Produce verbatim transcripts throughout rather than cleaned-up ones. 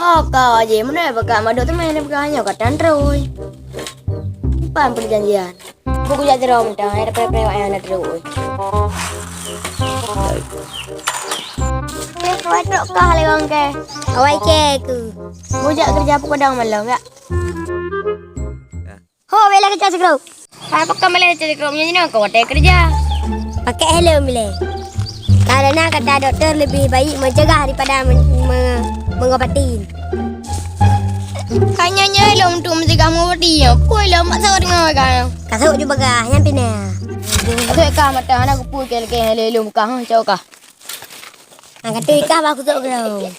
Oh, ka jih, meunyoe bak ka madok teumé, bak ka nyoe ka tan trôi. Pan perjanjian. Buku jak terus mantong, hai dapat-dapat awak nyang na terus. Oke, kawai trok kah lé wong ke? Awai cek ku. Bujak kerja pukul dang malam, ya? Ho, bela kerja sekrop. Hai, pakon bela kerja sekrop nyan, nyoe ka watèe kerja. Pakai helm bela. Karena kata doktor lebih baik mencegah daripada men-, me-, mengobati. Ka nyan nyan lom tu meusigah meuwardi nyoe. Kui lom mak sawat ngon ka. Kasok ju bagah nyan pina. Kasok ka mata hana kupui ke lagi lom ka cok ka. Angkat tu ikah bah kusok keu.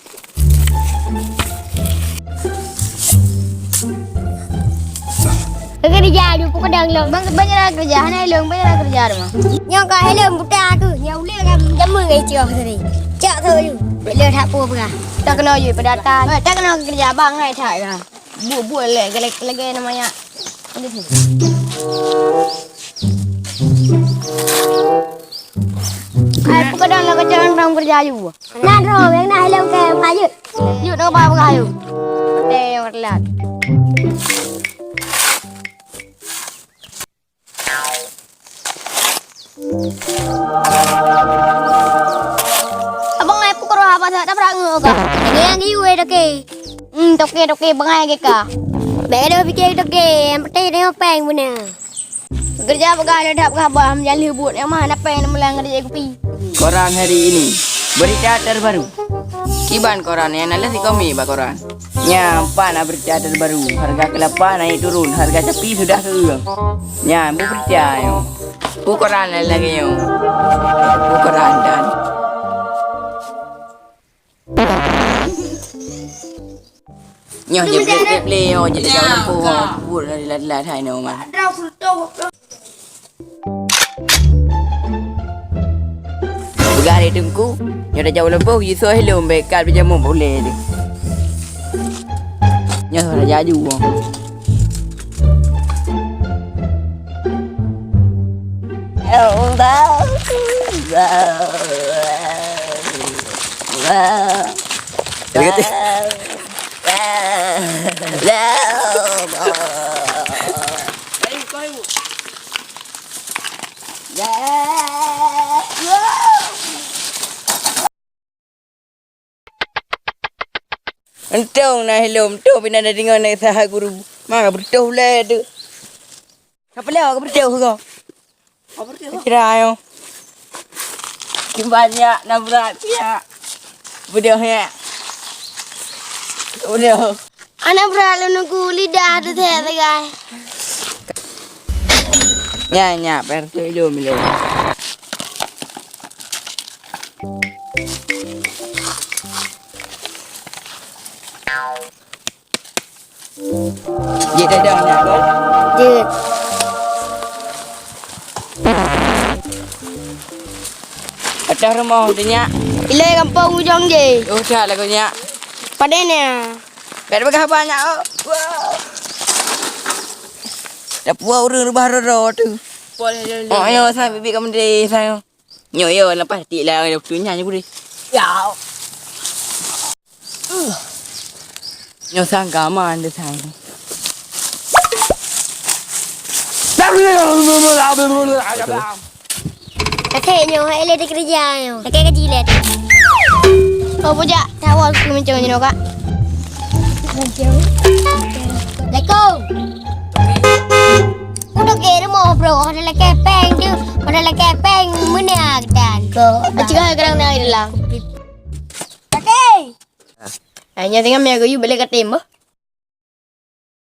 Kerja di pukul dang lom. Bang banyak kerja, hana lom banyak kerja rumah. Nyoe ka helm buta tu, nyoe ulèe ka jameun ke cok tadi. Cok tu ju. Bela tak pun peugah. Tak kena ju pada atas. Tak kena kerja abang hai tak ka. Buet-buet lé, lagèe, lagèe nama nyak. Hai, peukeudan lagèe jalan rang beurajaju. Nan roh, nyang na helm ke, Pak Jut. Jut, nang ba peugah ayu. Teh, nyang teulat. Abang ai pukul roh abang tak, tak pernah ngeu ka. Ini yang giu eh, toke. Hmm, toke, toke, bangai ke ka. Bèk dah fikir toke, yang penting tengok peng guna. Kerja peugah le dap ka bah, menjalih buet yang mah, na peng na meulang kerja kupi. Koran hari ini. Berita terbaru. Kiban koran nyang na lheueh sikomi bak koran. Nyan pat na beurita terbaru, harga keulapa naik turun, harga capi sudah keueung. Nyan beu beurita nyoe. Peue koran lagèe nyoe. Peue koran dan. Nyoe je bleh-bleh nyoe je dah jalan lampôh. Buet dah dilat-lat hai nyoe man. Peugah lé Teungku, nyoe tajak u lampôh, jisoe lom bèk kat beujamong ulèe teuh. Nyoe laju. Entong na helm, entong pih na deungoe na sahat guru. Ma ka beureutoh ulèe teuh. Ka peuleueh ka beureutoh kah? Ka beureutoh. Kira ayo. Kiban nyak na brat nyak. Beudôh nyak. Beudôh. Aneuk brat lôn nunggu lidah teuthèe sagai. Nyan, nyan, per tu ilum, ilum. Jeuet dah, dah, nyan, kan? Jeuet. Ateuh rumoh tu, nyak. Ilèe gampông ujong jih. Oh, that lagoe, nyak. Padé nyan. Bèk peugah haba nyak, oh. Wah. Dah puwoe ureueng reubah roro tu. Oh, ayo, sang bibi ka meudeh, sang. Nyoe yo, lepas tik lah, dah putus nyan je boleh. Ya. Nyoe sang ka aman deh, sang. Akhé nyoe, hai lé dikeureuja nyoe. Lakèe gaji lé. Oh, bujak, tawa aku mencong nyoe, Kak. Assalamualaikum. Udah ke rumah, bro. Ada lakèe pèng tu. Ada lakèe pèng, mana dan? Kok. Cegah gerang na dalam. Oke. Hanya tengah mie aku, you boleh katim, bah.